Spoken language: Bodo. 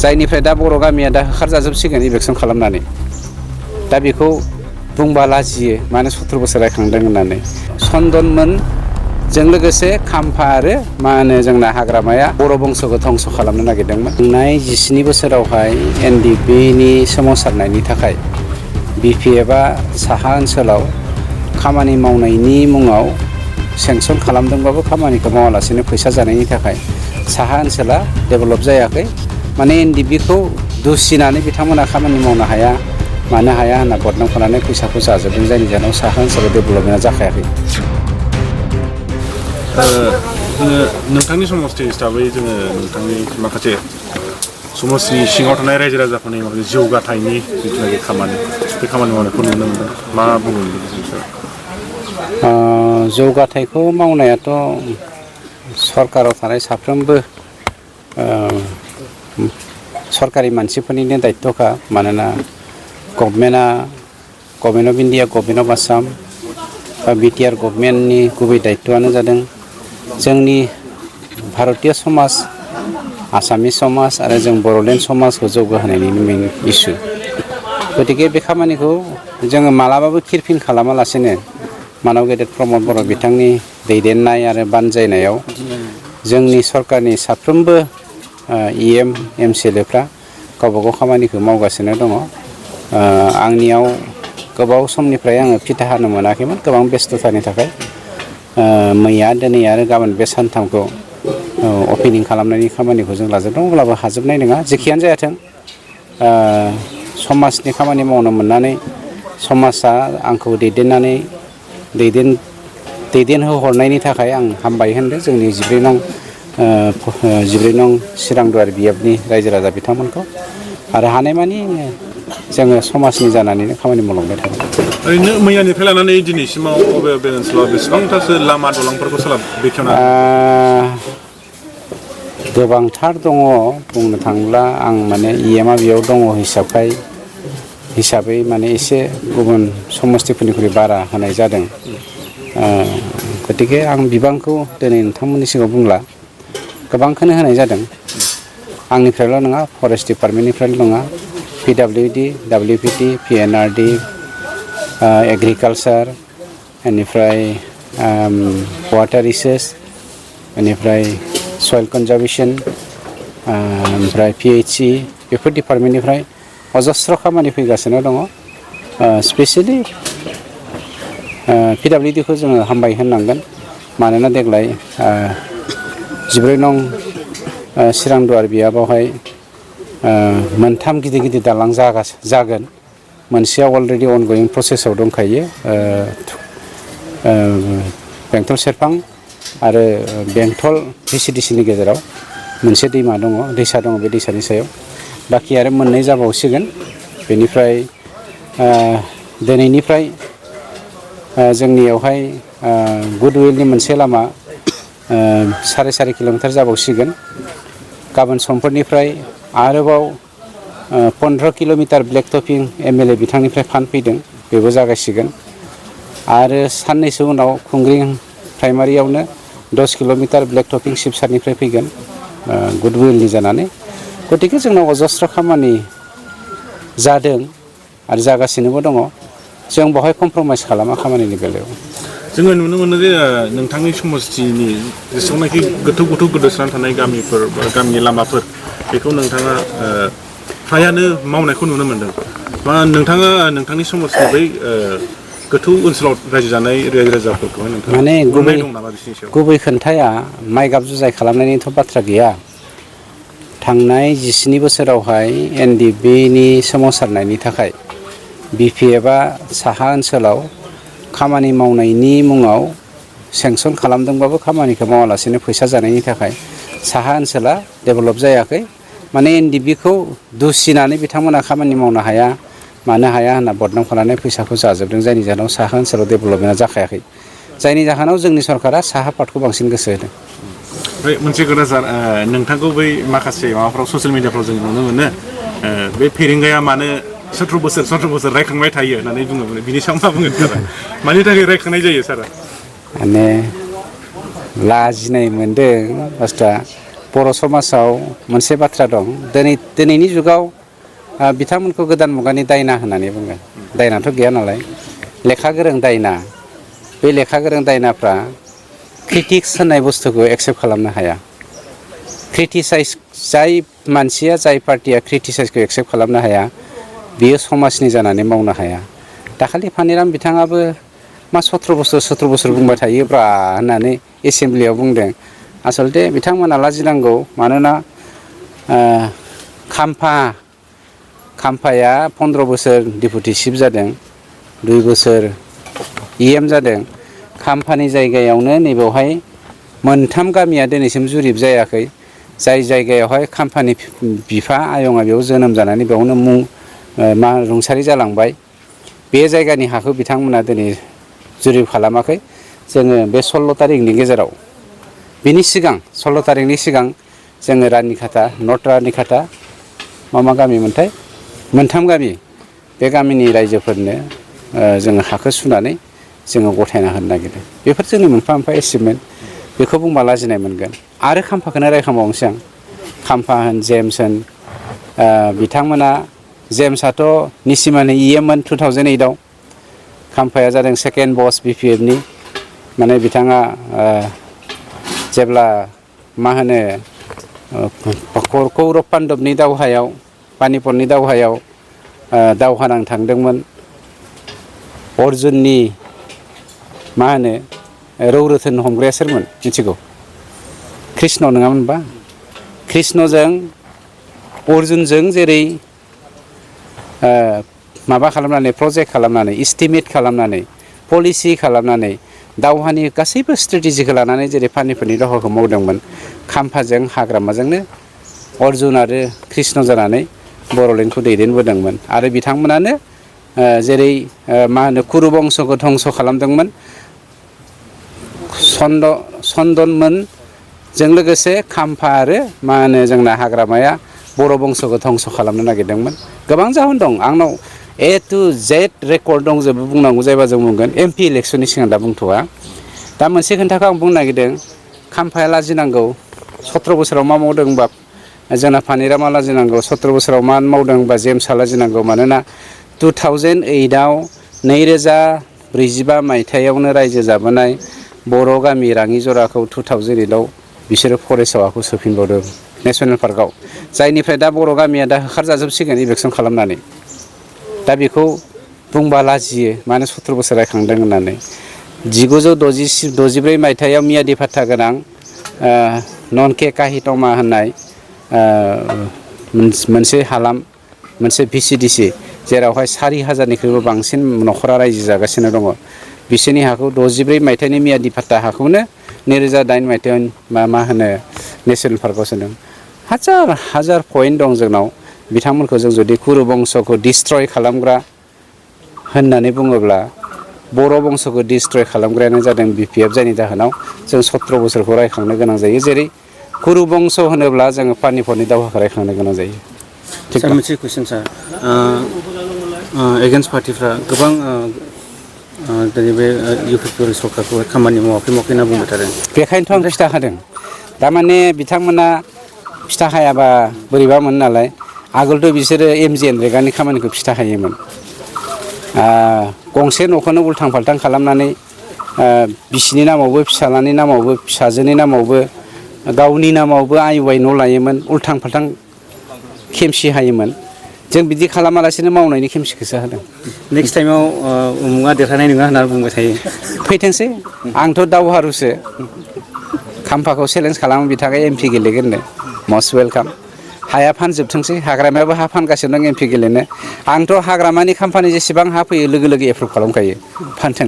जायनिफ्राय दा बर' गामिया दा होखारजाजोबसिगोन इलेक्सन खालामनानै दा बेखौ बुंबा लाजियो माने 17 बोसोर रायखांदों होननानै सन्दनमोन जों लोगोसे खाम्फा आरो मा होनो जोंना हाग्रामाया बर' बंस'खौ धंस खालामनो नागिरदोंमोन थांनाय 17 बोसोरावहाय एनडिबिनि सोमावसारनायनि थाखाय बिपिएफआ साहा ओनसोलाव खामानि मावनायनि मुङाव सेंसन खालामदोंबाबो खामानिखौ मावालासेनो फैसा जानायनि थाखाय साहा ओनसोला डेभेलप जायाखै माने एनडिबिखौ दुसिनानै बिथांमोना खामानि मावनो हाया मानो हाया होनना बदनाम खालामनानै फैसाखौ जाजोबदों जायनि जाहोनाव साहा ओनसोलाव डेभेलपमेन्टआ जाखायाखै नोंथांनि समष्टि हिसाबै जोङो नोंथांनि माखासे समष्टिनि सिङाव थानाय रायजो राजाफोरनि माखासे जौगाथायनि जिथुनाखि खामानि बे खामानि मावनायखौ नुनो मोनदों मा बुङो जौगाथायखौ मावनायाथ' सरकाराव थानाय साफ्रोमबो सरकारि मानसिफोरनिनो दायित्वखा मानोना government of India government of Assam बा बिटिआर गभर्नमेन्टनि गुबै दायित्वआनो जादों जोंनि भारतीय समाज आसामिस समाज आरो जों बर'लेण्ड समाजखौ जौगाहोनायनि मेन इसु गतिके बे खामानिखौ जोङो मालाबाबो खिरफिन खालामालासेनो मानव गेदेर प्रमद बर' बिथांनि दैदेननाय आरो बानजायनायाव जोंनि सरकारनि साफ्रोमबो इएम एमसिएलएफ्रा गावबागाव खामानिखौ मावगासिनो दङ आंनियाव गोबाव समनिफ्राय आङो फिथा हानो मोनाखैमोन गोबां बेस्थ'तानि थाखाय मैया दिनै आरो गाबोन बे सानथामखौ अपेनिं खालामनायनि खामानिखौ जों लाजोबदों अब्लाबो हाजोबनाय नङा जेखियानो जायाथों समाजनि खामानि मावनो मोननानै समाजा आंखौ दैदेनहोहरनायनि थाखाय आं हामबाय होनदों जोंनि 14 नं चिरांदुवार बिएफनि रायजो राजा बिथांमोनखौ आरो हानायमानि जोङो समाजनि जानानैनो खामानि मावलांबाय थागोन ओरैनो मैयानिफ्राय लानानै दिनैसिमाव बबे ओनसोलाव बेसेबांथासो लामा दलांफोरखौ बेखेवना गोबांथार दङ बुंनो थाङोब्ला आं माने इएमआ बेयाव दङ हिसाबै माने एसे गुबुन समष्टिफोरनिख्रुइ बारा होनाय जादों गतिके आं बिबांखौ दिनै नोंथांमोननि सिगाङाव बुंला गोबांखौनो होनाय जादों आंनिफ्रायल' नङा फरेस्ट डिपार्टमेन्टनिफ्रायल' नङा पिडब्लिउडि डब्लिउपिटि पिएनआरडि एग्रिकालचार बेनिफ्राय वाटार रिसोर्स बेनिफ्राय सयल कनजारभेसन ओमफ्राय पिएइचइ बेफोर डिपार्टमेन्टनिफ्राय अजस्र खामानि फैगासिनो दङ स्पेसियेलि पिडब्लिउडिखौ जोङो हामबाय होननांगोन मानोना देग्लाय 14 नं चिरांदुवार बियाबावहाय मोनथाम गिदिर दालां जागोन मोनसेया अलरेडि अनगयिं प्रसेसआव दंखायो बेंटल सेरफां आरो बेंटल भिसिडिसिनि गेजेराव मोनसे दैसा दङ बे दैसानि सायाव बाखि आरो मोननै जाबावसिगोन बेनिफ्राय दिनैनिफ्राय जोंनियावहाय गुडविलनि मोनसे लामा 4.5 किल'मिटार जाबावसिगोन गाबोन समफोरनिफ्राय आरोबाव 15 किल'मिटार ब्लेक टपिं एमएलए बिथांनिफ्राय फान्ड फैदों बेबो जागायसिगोन आरो साननैसो उनाव खुंग्रिं प्राइमारियावनो 10 किल'मिटार ब्लेक टपिं सिबसारनिफ्राय फैगोन गुडविलनि जानानै गतिके जोंनाव अजस्र खामानि जादों आरो जागासिनोबो दङ जों बेवहाय कमप्रमाइज खालामा खामानिनि बेलायाव जोङो नुनो मोनो जे नोंथांनि समष्टिनि जेसेबांनाखि गोथौ गोदोसोनानै थानाय गामिफोर बा गामिनि लामाफोर बेखौ नोंथाङा फ्रायानो मावनायखौ नुनो मोनदों बा नोंथाङा नोंथांनि समष्टिनि बै गोथौ ओनसोलाव रायजो जानाय रायजो राजाफोरखौहाय नोंथाङा माने बुंनाय दं नामा बिसोरनि सायाव गुबै खोन्थाया माइ गाब जुजाय खालामनायनिथ' बाथ्रा गैया थांनाय 17 बोसोरावहाय एनडिबिनि सोमावसारनायनि थाखाय बिपिएफआ साहा ओनसोलाव खामानि मावनायनि मुङाव सेंसन खालामदोंबाबो खामानिखौ मावालासेनो फैसा जानायनि थाखाय साहा ओनसोला डेभेलप जायाखै माने एनडिबिखौ दुसिनानै बिथांमोना खामानि मावनो हाया मानो हाया होनना बदनाम खालामनानै फैसाखौ जाजोबदों जायनि जाहोनाव साहा ओनसोलाव डेभेलपमेन्टआ जाखायाखै जायनि जाहोनाव जोंनि सरकारा साहा पार्टखौ बांसिन गोसो होदों ओमफ्राय मोनसे खोथा सार नोंथांखौ बै माखासे माबाफ्राव ससियेल मिडियाफ्राव जों नुनो मोनो बे फेरेंगाया मानो 17 बोसोर रायखांबाय थायो होननानै बुङो बिनि सायाव मा बुंगोन सारा मानि थाखाय रायखांनाय जायो सारा माने लाजिनाय मोनदों बुस्थुआ बर' समाजाव मोनसे बाथ्रा दं दिनैनि जुगाव बिथांमोनखौ गोदान मुगानि दायना होननानै बुङो। दायनाथ' गैया नालाय लेखा गोरों दायना। बे लेखा गोरों दायनाफ्रा क्रिटिक्स होननाय बुस्थुखौ एक्सेप्ट खालामनो हाया। क्रिटिसाइज जाय मानसिया जाय पार्टिया क्रिटिसाइजखौ एक्सेप्ट खालामनो हाया बियो समाजनि जानानै मावनो हाया। दाखालि फानिराम बिथाङाबो मा 17 बोसोर बुंबाय थायोब्रा होननानै एसेमब्लियाव बुंदों। आसलथे बिथांमोना लाजिनांगौ। मानोना खाम्फाया 15 बोसोर डिपुटि चिफ जादों, 2 बोसोर EM जादों। खाम्फानि जायगायावनो नैबेवहाय मोनथाम गामिया दिनैसिम जुरिब जायाखै। जाय जायगायावहाय खाम्फानि बिफा आयंआ बेयाव जोनोम जानानै बेयावनो रुंसारि जालांबाय। बे जायगानि हाखौ बिथांमोना दिनै जुरिब खालामाखै। जोङो बे 16 तारिखनि गेजेराव बिनि सिगां 16 तारिखनि सिगां जोङो रानिखाथा, नर्थ रानिखाथा मा गामि मोनथाय मोनथाम गामि बे गामिनि रायजोफोरनो जोङो हाखौ सुनानै जोङो गथायना होनो नागिरदों। बेफोर जोंनि मोनफा मोनफा एचिभमेन्ट। बेखौ बुंबा लाजिनाय मोनगोन। आरो खाम्फाखौनो रायखांबावनोसै आं। खाम्फा होन जेम्स होन बिथांमोना जेम्सआथ' निसिमानि EM मोन 2008आव। खाम्फाया जादों सेकेन्ड बस BPFनि। माने बिथाङा जेब्ला मा होनो कौरब पान्डबनि दावहायाव पानिपतनि दावहायाव दावहा नांनो थांदोंमोन। अर्जुननि मा होनो रौरोथोन हमग्राया सोरमोन मिथिगौ? कृष्ण नङामोन होनबा? कृष्णजों अर्जुनजों जेरै माबा खालामनानै प्रजेक्ट खालामनानै इस्टिमेट खालामनानै पलिसि खालामनानै दावहानि गासैबो स्ट्रेटेजिखौ लानानै जेरै पानिपतनि दावहाखौ मावदोंमोन। खाम्फाजों हाग्रामाजोंनो अर्जुन आरो कृष्ण जानानै बर'लेण्डखौ दैदेनबोदोंमोन। आरो बिथांमोनानो जेरै मा होनो कुरु बंस'खौ धंस' खालामदोंमोन। चन्दनमोनजों लोगोसे खाम्फा आरो मा होनो जोंना हाग्रामाया बर' बंस'खौ धंस' खालामनो नागिरदोंमोन। गोबां जाहोन दं। आंनाव A to Z रेकर्ड दंजोबो। बुंनांगौ जायोबा जों बुंगोन। MP इलेक्सननि सिगां दा बुंथ'वा। दा मोनसे खोन्थाखौ आं बुंनो नागिरदों। खाम्फाया लाजिनांगौ। 17 बोसोराव मा मावदों होनबा जोंना फानिरामा लाजिनांगौ। 17 बोसोराव मा मावदों होनबा जेम्सआ लाजिनांगौ। मानोना 2008आव 2045 मायथाइयावनो रायजो जाबोनाय बर' गामि राङि जराखौ 2008आव बिसोरो फरेस्टआव हाखौ सोफिनबावदों नेसनेल पार्कआव। जायनिफ्राय दा बर' गामिया दा होखारजाजोबसिगोन इलेक्सन खालामनानै। दा बेखौ बुंबा लाजियो। मानो 17 बोसोर रायखांदों होननानै। 1964 मायथाइयाव मियादि फात्ता गोनां ननके काहितमा होननाय मोनसे हालाम मोनसे VCDC जेरावहाय 4000निख्रुइबो बांसिन न'खरा रायजो जागासिनो दङ। बिसोरनि हाखौ 64 मायथाइनि मियादि फात्ता हाखौनो 2008 मायथाइयाव मा होनो नेसनेल पार्कआव सोदों। हाजार पइन्ट दं जोंनाव। बिथांमोनखौ जों जुदि कुरु बंस'खौ डिस्ट्रय खालामग्रा होननानै बुङोब्ला बर' बंस'खौ डिस्ट्रय खालामग्रायानो जादों BPF। जायनि जाहोनाव जों 17 बोसोरखौ रायखांनो गोनां जायो। जेरै कुरु बंस' होनोब्ला जोङो पानिपतनि दावहाखौ रायखांनो गोनां जायो। सार मोनसे कुइसन सार एगेन्स्ट पार्टिफ्रा गोबां दिनै बे UPPR सरकारखौ खामानि मावाखै होनना बुंबाय थादों। बेखायनोथ' आं खिथा होदों। थारमाने बिथांमोना फिथा हायाबा बोरैबा मोनो नालाय। आगोलथ' बिसोरो MGN रेगानि खामानिखौ फिथा हायोमोन। गंसे न'खौनो उल्थां फाल्थां खालामनानै बिसिनि नामावबो फिसालानि नामावबो फिसाजोनि नामावबो गावनि नामावबो आइ न' लायोमोन। उल्थां फाल्थां खेमसि हायोमोन। जों बिदि खालामालासिनो मावनायनि खेमसिखौसो होदों। नेक्स्ट टाइमाव उमुगा देरहानाय नङा होनना बुंबाय थायो। फैथोंसै। आंथ' दावहारुसो। खाम्फाखौ चेलेन्ज खालामो बिथाङा MP गेलेगोननो। Must welcome. हाया फानजोबथोंसै। हाग्रामायाबो हा फानगासिनो दं MP गेलेनो। आंथ' हाग्रामानि खाम्फानि जेसेबां हा फैयो लोगो लोगो एप्रुभ खालामखायो। फानथों।